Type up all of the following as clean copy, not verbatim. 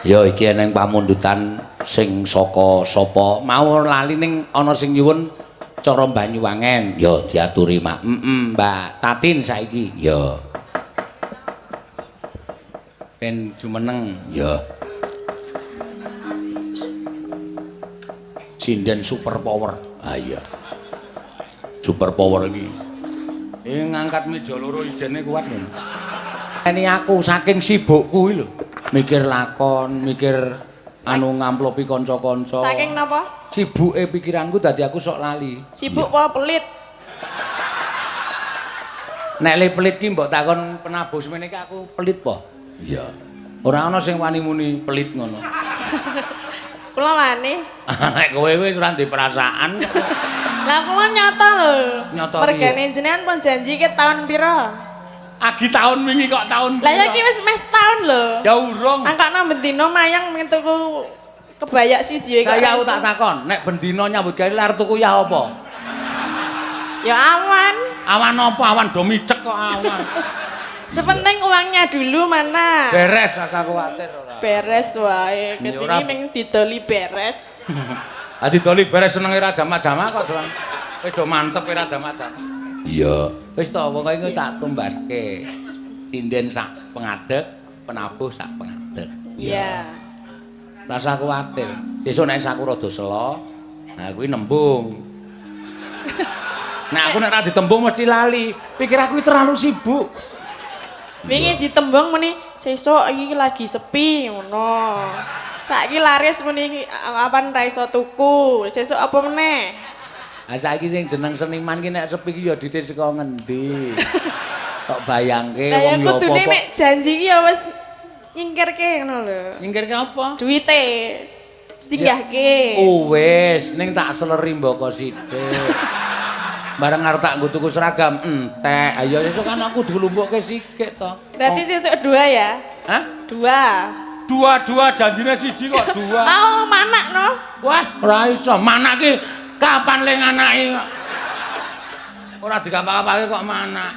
Ya iki eneng pamundutan sing saka sapa mau lali ning ana sing nyuwun cara Banyuwangen. Ya diaturi mak. Heeh, Mbak Tatin saiki. Ya. Ben jumeneng. Ya. Sinden super power. Ah iya. Super power iki. Ngangkat meja loro ijene kuat lho. Ini aku saking sibukku iki lho. Mikir lakon, mikir anu ngamplopi kanca-kanca. Saking napa? Sibuke pikiranku dadi aku sok lali. Sibuk apa pelit? Nek le pelit ki mbok takon penabuh semene iki aku pelit po? Iya. Ora ana sing wani muni pelit ngono. Kula wani. Nek kowe wis ora ndek perasaan. Lah kula nyata lho. Nyata mergane jenengan pun janji ke tahun pira? Agi tahun wingi kok tahun pira? Lah ya iki wis mes tahun lho. Ya urung. Angkakno bendina mayang tuku kebayak siji kok. Kaya aku tak takon, nek bendina nyambut gawe arep tuku ya apa? Ya awan. Awan apa? Awan do micek kok awan. Sepenting uangnya dulu mana? Beres rasa kuwatir ora. Beres wae. Ketini ming didoli beres. Ah didoli beres senenge ra jamak-jamak kok doang. Wis do mantep ora jamak-jamak. Iya. Wis to pokoke engko tak tumbaske. Sinden sak pengadeg, penabuh sak pengadeg. Iya. Rasa kuwatir. Besok nek saku rada selo, nah kuwi nembung. Nek aku nek ra ditembung mesti lali. Pikir aku terlalu sibuk. Wingi ditembung muni sesuk iki lagi sepi ngono. Saiki laris muni apan ra iso tuku. Sesuk apa meneh? Ha saiki sing jeneng seniman ki nek sepi ki ya dite saka ngendi. Kok bayangke wong ya apa. Kudune nek janji ki ya wis nyingkirke ngono lho. Nyingkirke apa? Duwite. Wis dinggahke. Oh wis, ning tak seleri mboko sithik. Bareng arep tak nggo tuku seragam entek. Ayo sesuk kan aku dilumpukke sikik to. Berarti sesuk dua ya? Hah? Dua. Dua-dua janjine siji kok dua. Oh, manak no. Wah, ora iso. Manak ki kapan le nganaki kok. Ora digapak-gapake kok manak.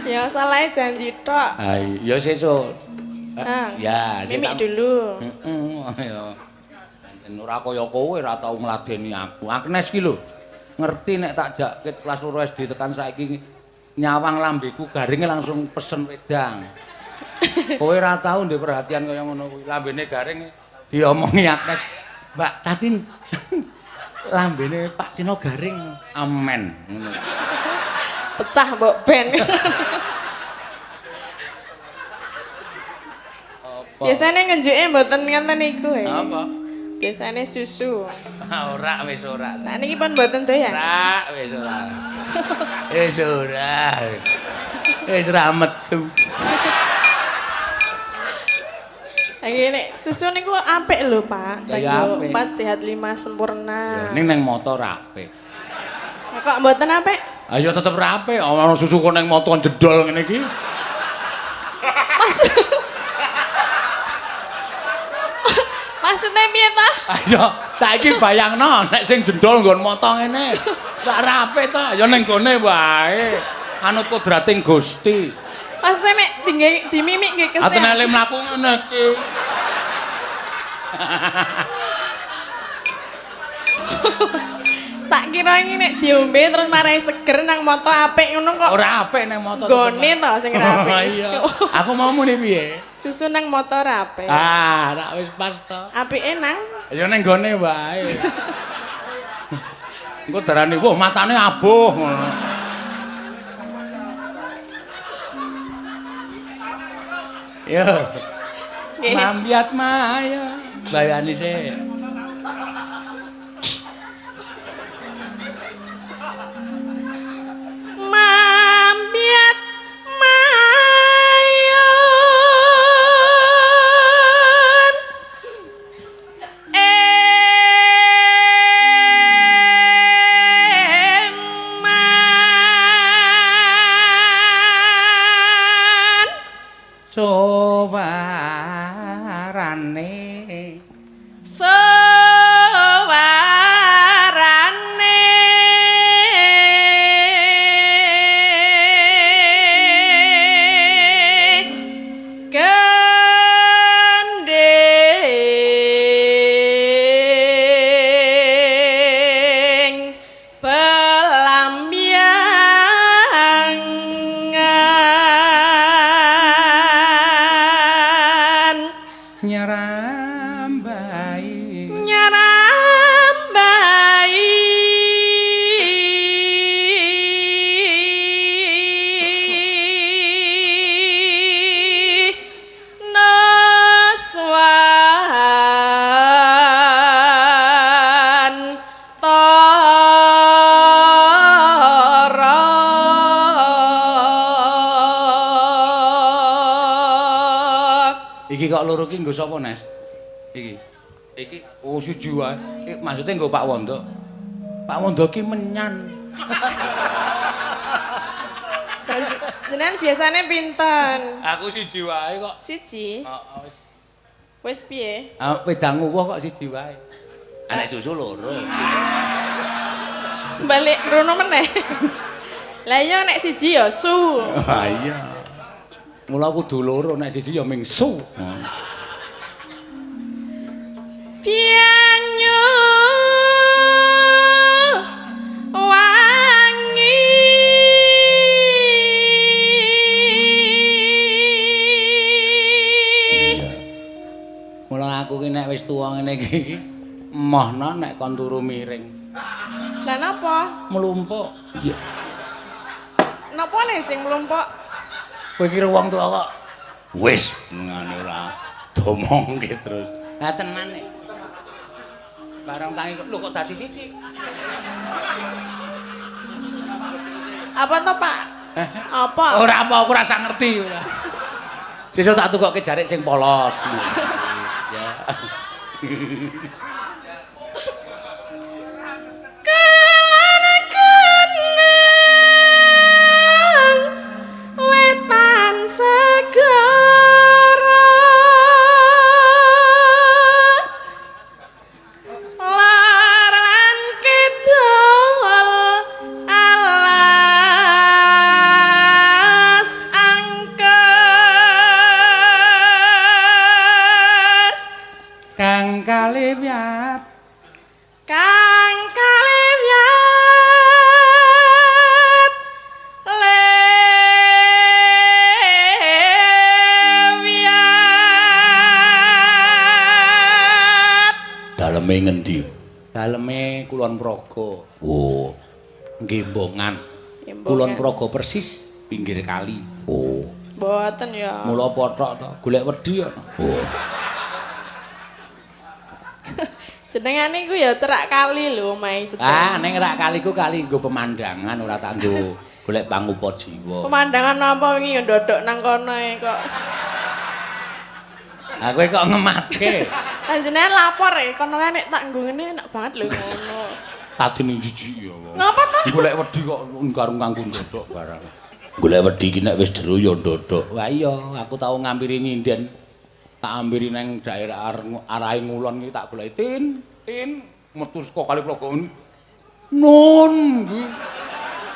Ya salahe janji tok. Ha iya sesuk. Ah, ya, mimik dulu. Heeh, ya. Pancen ora kaya kowe ora tau ngladeni aku. Agnes ki lho. Ngerti nek tak jak ket kelas 2 SD tekan saiki nyawang lambeku garinge langsung pesen wedang. Kowe ora tau ndek perhatian kaya ngono kuwi. Lambene garing diomongi Agnes, "Mbak Tatin, lambene Pak Sino garing." Amen. Ngono. Pecah mbok ben. Biasane ngenjuke mboten ngenten niku. Apa? Biasane susu. Ora wis ora. Sakniki pun mboten doyan. Ora wis ora. Wis ora. Wis ora metu. Iki nek susu niku apik lho, Pak. Ya apik. 4 sehat 5 sempurna. Ya ning nang moto ora apik. Kok mboten apik? Ayo tetep ora apik. Ana susu kok nang moto jedol ngene iki. Mas. Maksudnya piye ta? Ayo saiki bayangno nek sing jendol nggon moto ngene. Rak rapi ta? Ya ning gone wae. Anut kodrating Gusti. Maksudnya nek dimimik nggih kesel. Atene mlaku ngene iki. Tak kira iki nek diombe terus marai seger nang moto apik ngono kok. Ora apik nang moto. Gone to sing ora apik. Iya. Aku mau muni piye? Susu nang moto ora apik. Ah, rak wis pas to. Apike nang? Ya ning gone wae. Engko darani, wah matane abuh ngono. Yo. Mambiat maya. Bayani sik. Mambiat mayon eman suwarane suwarane gending Nyarambai. Nyarambai. Nuswan Tara. Iki kok loro ki nggo sapa, Nes? Iki. Iki oh siji wae. Iki maksude nggo Pak Wondo. Pak Wondo ki menyan. Jenengan biasane pinten? Aku siji wae kok. Siji. Heeh wis. Wis piye? Ah wedang uwuh kok siji wae. Anek susu loro. Balik rono meneh. Lah iya nek siji ya su. Ha iya. Mula kudu loro nek siji ya ming su. Banyu wangi. Mula aku ki nek wis tuwa ngene iki emohno nek kon turu miring. Lah napa? Mlumpuk. Iya. Napa nek sing mlumpuk? Kowe kira wong tuwa kok wis ngene ora domongke terus. Lah tenan nek. Barang tangi lho kok dadi siji. Apa to, Pak? Apa? Ora apa aku ora sak ngerti ora. Sesuk tak tukokke jarik sing polos. Ya. Kelana kenang wetan segara lar lan kidul alas angker Kang kaliwat kang kaliwat lewiat. Daleme ngendi? Daleme Kulon Progo. Oh. Gembongan. Kulon Progo persis pinggir kali. Oh. Mboten ya. Mula pothok to, golek wedi ya. Oh. Jenengane iku ya cerak kali lho omahe sedaya. Ah, ning rak kali ku kali nggo pemandangan ora tak nggo golek pangupa jiwa. Pemandangan apa wingi ya ndodok nang kono e kok. Ah kowe kok ngematke. Lah jenengan lapor e kono kae nek tak nggo ngene enak banget lho ngono. Tadine jijik ya. Ngapa ta? Golek wedi kok garung kanggo ndodok barang. Golek wedi ki nek wis jero ya ndodok. Wah iya, aku tau ngampiri nyinden. Tak ampiri nang daerah arahe ngulon ki tak goleki tin, tin metu saka kali Progo. Nun iki.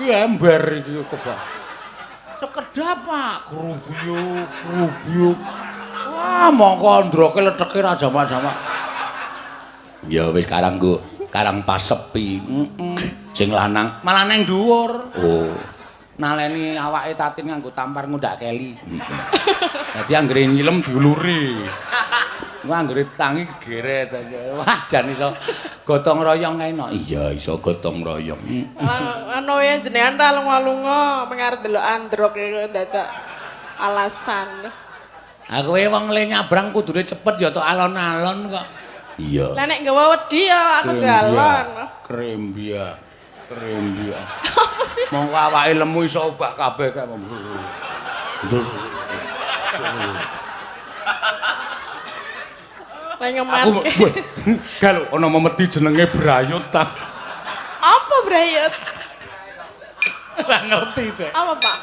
Iki ember iki kebak. Sekedap Pak, grubiyuk, grubiyuk. Wah, mongko androke leteke ra jamak-jamak. Ya wis karang nggo, karang pas sepi. Heeh. Sing lanang malah nang dhuwur. Oh. Naleni awake Tatin nganggo tampar ngundak keli. Dadi anggere nyilem diuluri. Wah anggere tangi gegeret. Wah jan iso gotong royong kae no. Iya iso gotong royong. Lah ngono ya jenengan ra lunga-lunga mengarep delok androk iku dadak alasan. Ha kowe wong le nyabrang kudune cepet ya tok alon-alon kok. Iya. Lah nek nggawa wedi ya aku dalon. Krembia. Krembia. Apa sih? Mongko awake lemu iso obah kabeh kae. Lah ngematke. Aku galo ana memedi jenenge Brayut ta. Apa Brayut? Ora ngerti dek. Apa, Pak?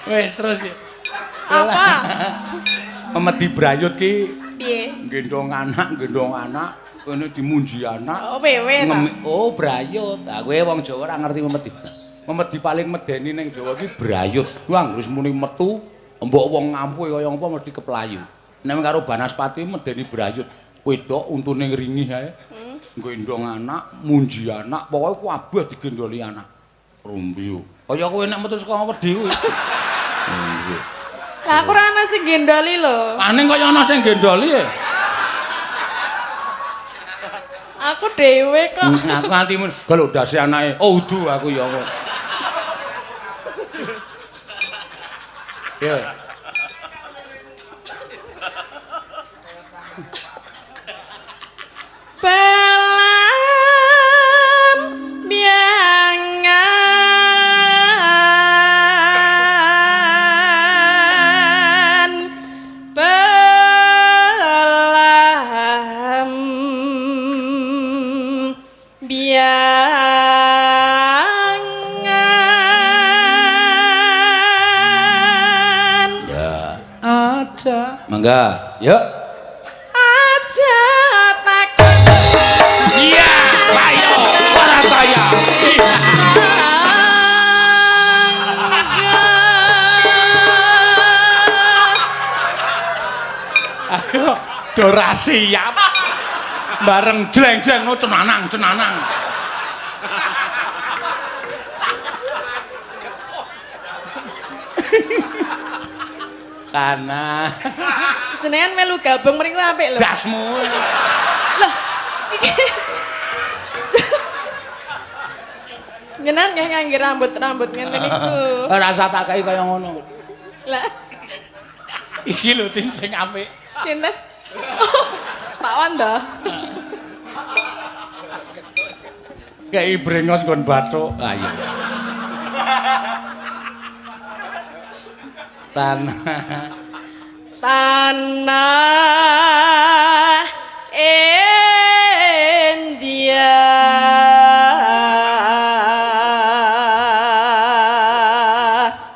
Wis terus ya. Apa? Memedi Brayut ki piye? Gendong anak, kene dimunji anak. Oh, wewe ta. Oh, Brayut. Ha kowe wong Jawa ora ngerti memedi. Memedi paling medeni ning Jawa ki Brayut. Wah, wis muni metu, mbok wong ngampuh kaya apa mesti keplayu. Nek karo Banaspati medeni Brayut. Wedok untune ngringih ae. Gendong anak, munji anak, pokoke kabeh digendoli anak. Rumbiyu. Kaya kowe nek metu saka wedi kuwi. Iya. Lah aku ora ana sing gendoli lho. Aning kaya ana sing gendoli e. Aku dhewe kok. Aku nganti mun galo ndase anake. Oh udu aku ya kok. Yo. Belam biangan belam biangan. Ya. Aja. Mangga, yuk. Aja takut. Iya, ayo, para saya. Ayo, dora siap. Bareng jleng-jleng no cenanang, cenanang. Tanah. Jenengan melu gabung mriku apik lho. Dasmu. Loh, iki. Jenengan nggih ngangge rambut-rambut ngenten niku. Ora usah tak kei kaya ngono. Lah, Iki lho ting sing apik. sinten? Oh, Pak Wanda. Kei brengos nggon bathuk. Ah iya. Tanah. Tanah India.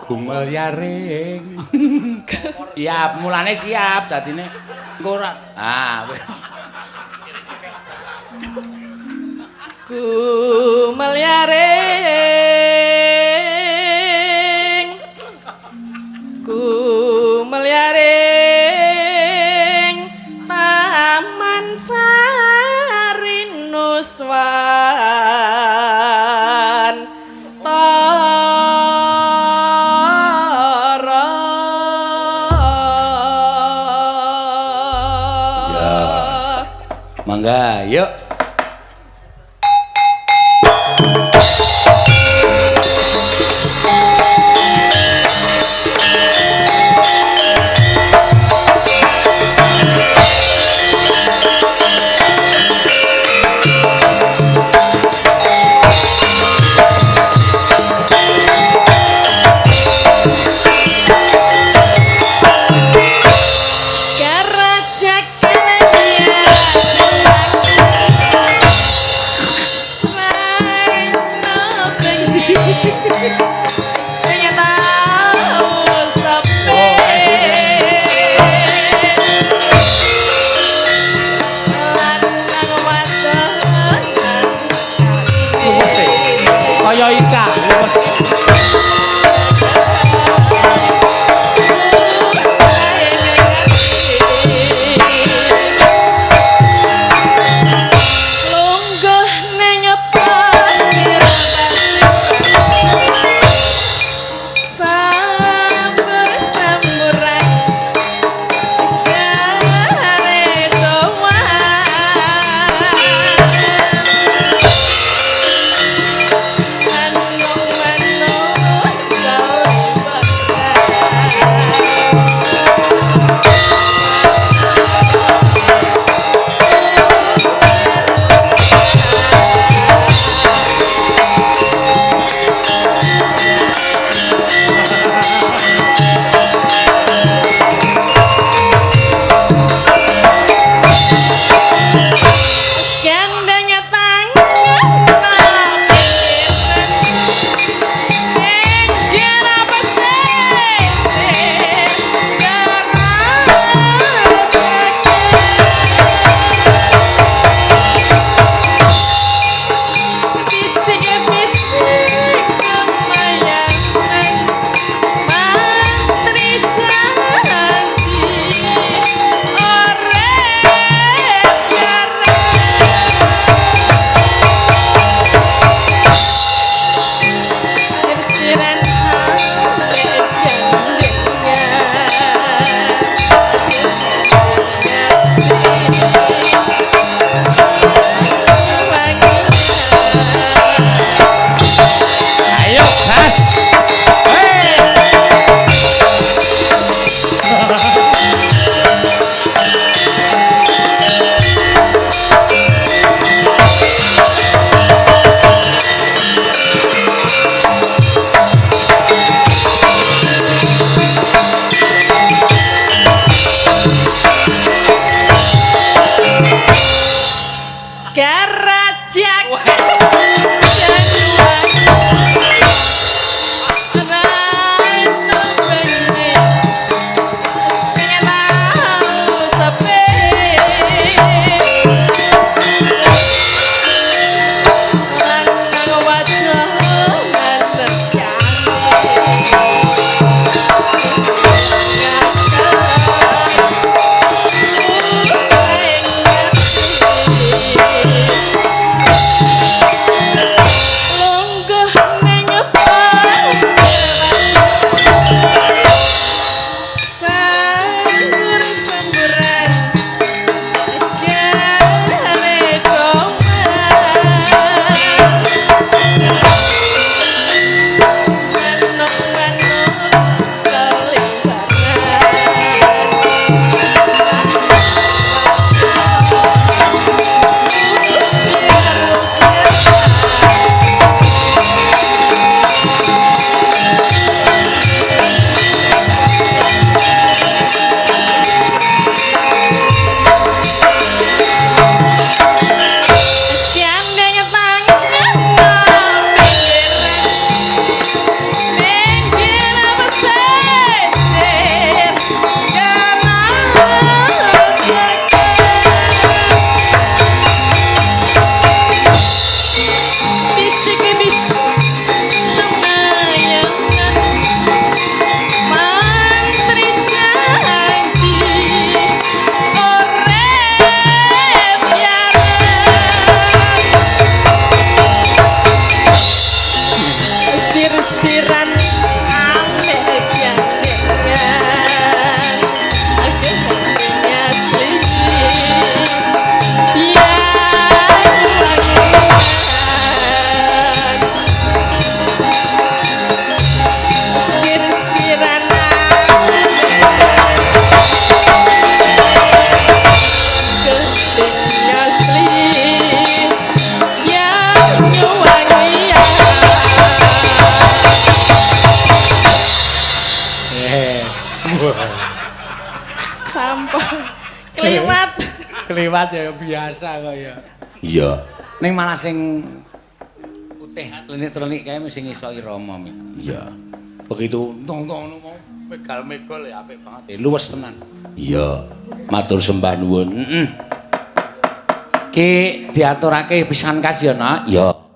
Gumel yaring. Siap, mulane siap dadine engko ora. Ah, wis. Gumel yaring. Gumel yaring Taman Sari Nuswan Tara. Ya. Mangga, yuk. Luwes e. Kaya ika, luwes. Lungguh ning pasir sambur-samburan gare doan manung-manung. Rajak. Kliwat. Kliwat ya biasa kok ya. Iya. Ning malah sing putih klenik-klenik kae sing iso irama. Iya. Begitu tong-tong mau megal-megol ya apik banget. Luwes tenan. Iya. Matur sembah nuwun. Heeh. Ki diaturake pisan kas ya, Nak. Iya.